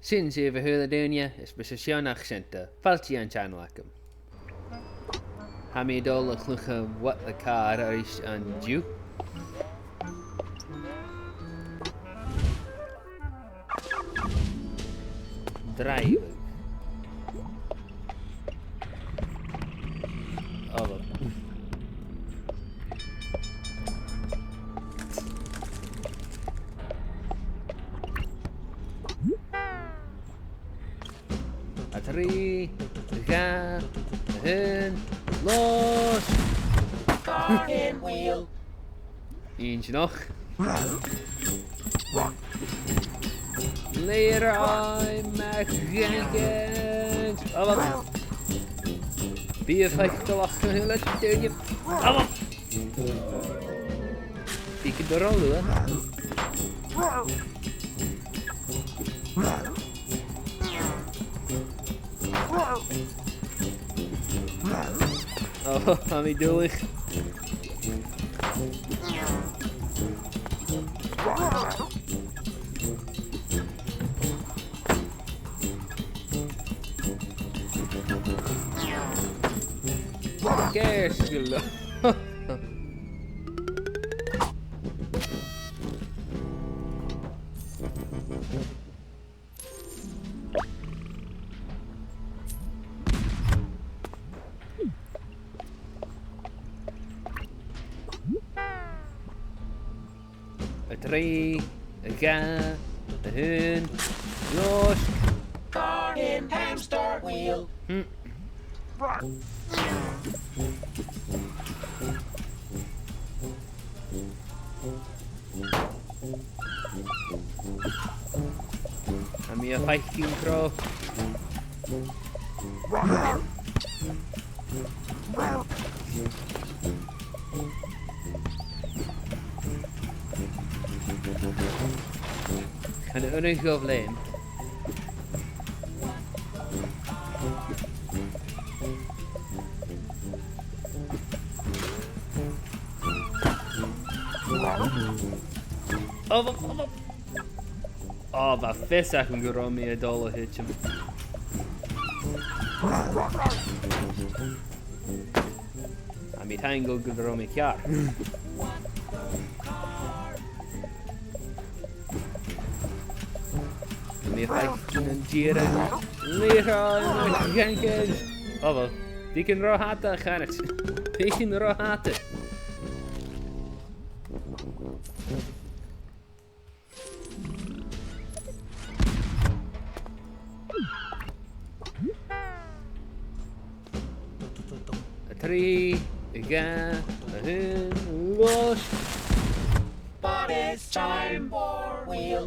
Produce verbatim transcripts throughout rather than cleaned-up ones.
Sin sibh, a h-uile duine, is mise Seán Mac Seanta. Fàilte dhan channel agam. Tha mi a' dol a chluich What the Car a-rithist an-diugh. Dràibheadh. Oh, well. A trì, a dhà, a h-aon, làmh! Garden wheel. Inntinneach. Leroy MacJenkins! Oh, well. Bidh e faiceallach, a h-uile duine. Oh, well. Bidh e gu math luath. Oh, tha mi duilich. Ceart gu leòr. A trì, a dhà, a h-aon, losg. Garden hamster wheel. Hmm. Tha mi a' faicinn crodh. Chan urrainn dhomh leum. Oh, bha, oh, bha. Oh, bha fios agam gun robh mi a' dol a thuiteam. Tha mi taingeil gun robh mi ceàrr. Tha mi a' faicinn an dìreadh. Leroy MacJenkins. Oh, bha. Beagan ro fhada, a charaid. Beagan ro fhada. A trì, a dhà, a h-aon, losg. But it's time for wheel.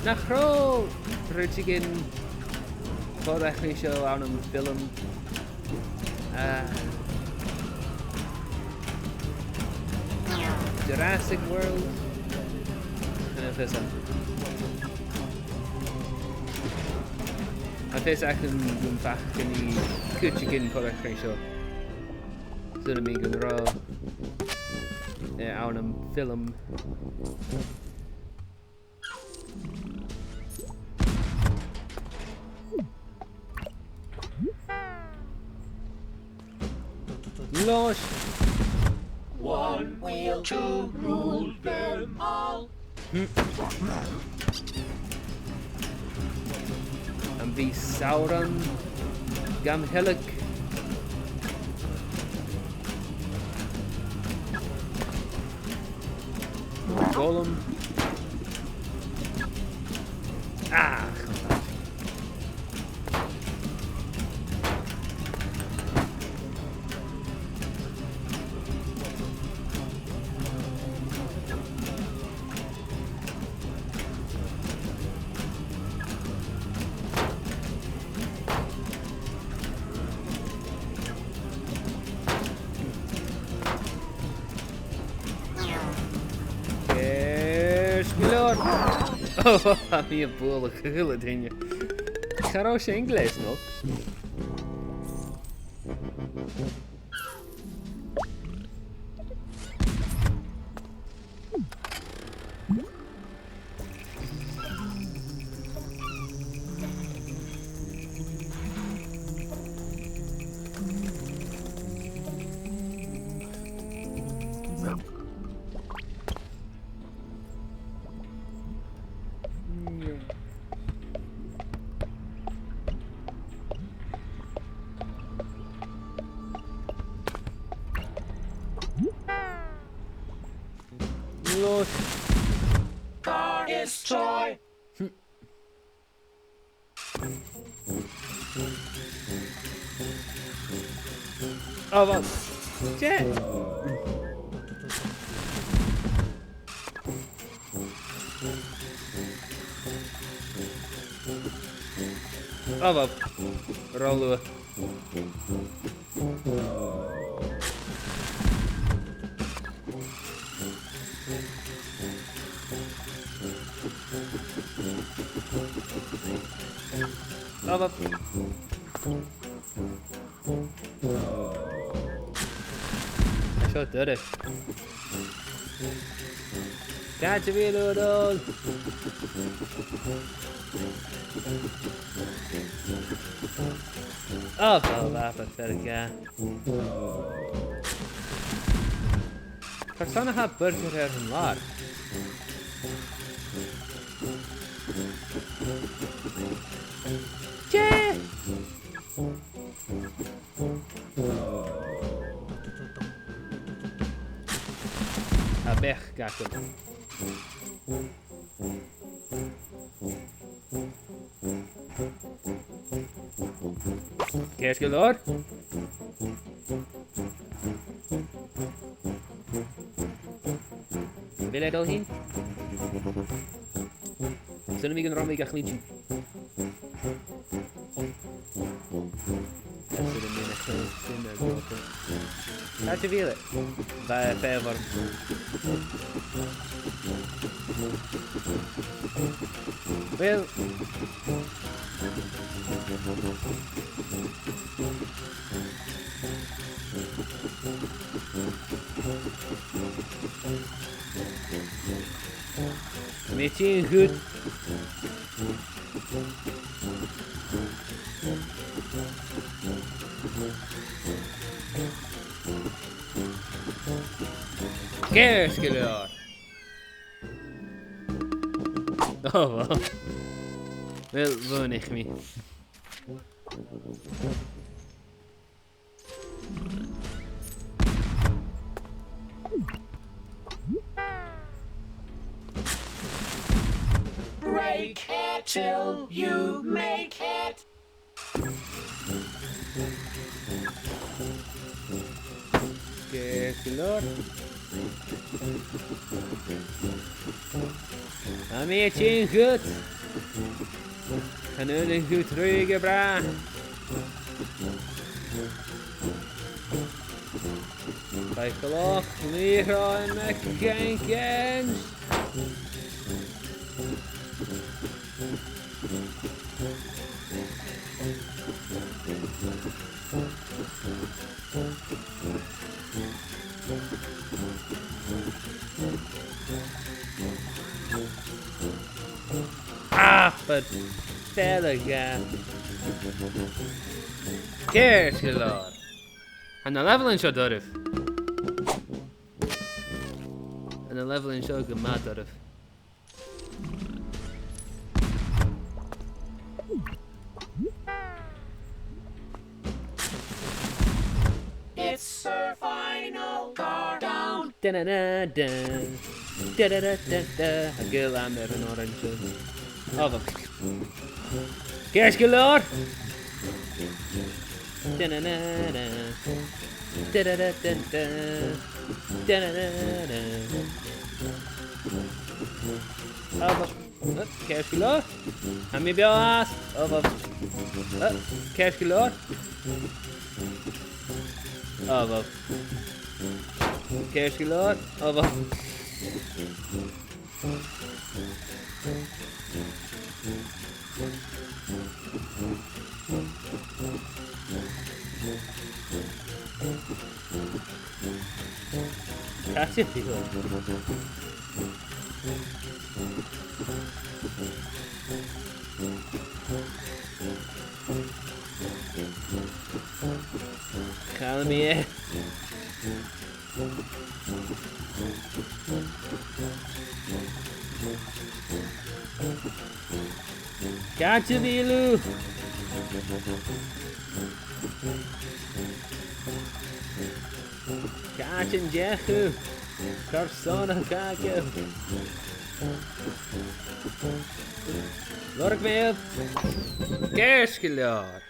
Nach robh rudeigin còmhla ri seo ann am film, eh, Jurassic World? Chan eil fhios agam. Tha fios agam gum faca mi cuideigin còmhla ri seo. Saoilidh mi gun robh e ann am film. Lost. One wheel to rule them all. Hmm. Am bi Sauron gam sheilg? Gollum. Ah, Ceart gu leòr. Oh, tha mi a' bualadh a h-uile duine. Cha robh sin glè mhath, no? Lord. Car is toy. Oh, well. Shit. Oh, well. Ro luath. Stop it. Seo doirbh. Càit a bheil thu, Dòmhnall? Ò, bha, bha, bha, bha, bha. Carson a tha Burger air an làr? Tè! Tha beachd agam. Ceart gu leòr. A bheil e a' dol fhèin? Saoilidh mi gun robh mi ga chluinntinn. Càit a bheil e? Bha e feumail. Uill. Tha mi a' tighinn dhut. Ceart gu leòr. Ò, bha. Uill, bhuannaich mi. Break it till you make it. Ceart gu leòr. Tha mi a' tighinn dhut. Chan fhaodainn thu truaigh gu bràth. Faigh a' chlach, Leroy McJenkins. Ah, but feileadh e. Ceart gu leòr. Tha na leibheil an seo doirbh. Tha na leibheil an seo gu math doirbh. It's her final car down. Da-na-na-da. Da-da-da-da-da. A' gabhail am air an òran seo. Ò, bha. Ceart gu leòr. Da-na-na-na. Da-da-da-da-da. Da-na-na-na. Ò, bha. Ò, ceart gu leòr. Tha mi beò às. Ò, bha. Ò, ceart gu leòr. Ò, bha. Ceart gu leòr. Ò, bha. Càit a bheil? Chan eil mi e. Càit a bheil thu? Càit an deach thu? Carson a chaidh thu? Lorg mi thu. Ceart gu leòr.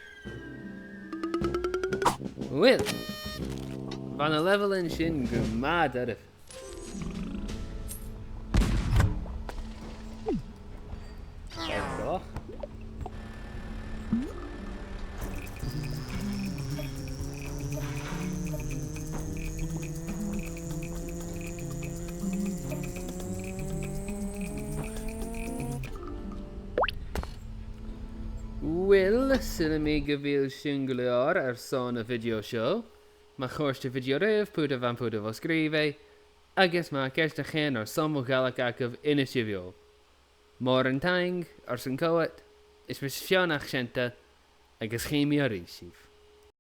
Uill, bha na leibheilean sin gu math doirbh. Uill, saoilidh mi gu bheil sin gu leòr airson a' video seo. Ma chòrd a' video ribh, put am faod thu a sgrìobhadh, agus ma tha ceist no ceann airson mo Ghàidhlig agaibh, innsibh dhomh. Mòran taing airson coimhead, is mise Fionnach Seunta, agus chì mi a-rithist sibh.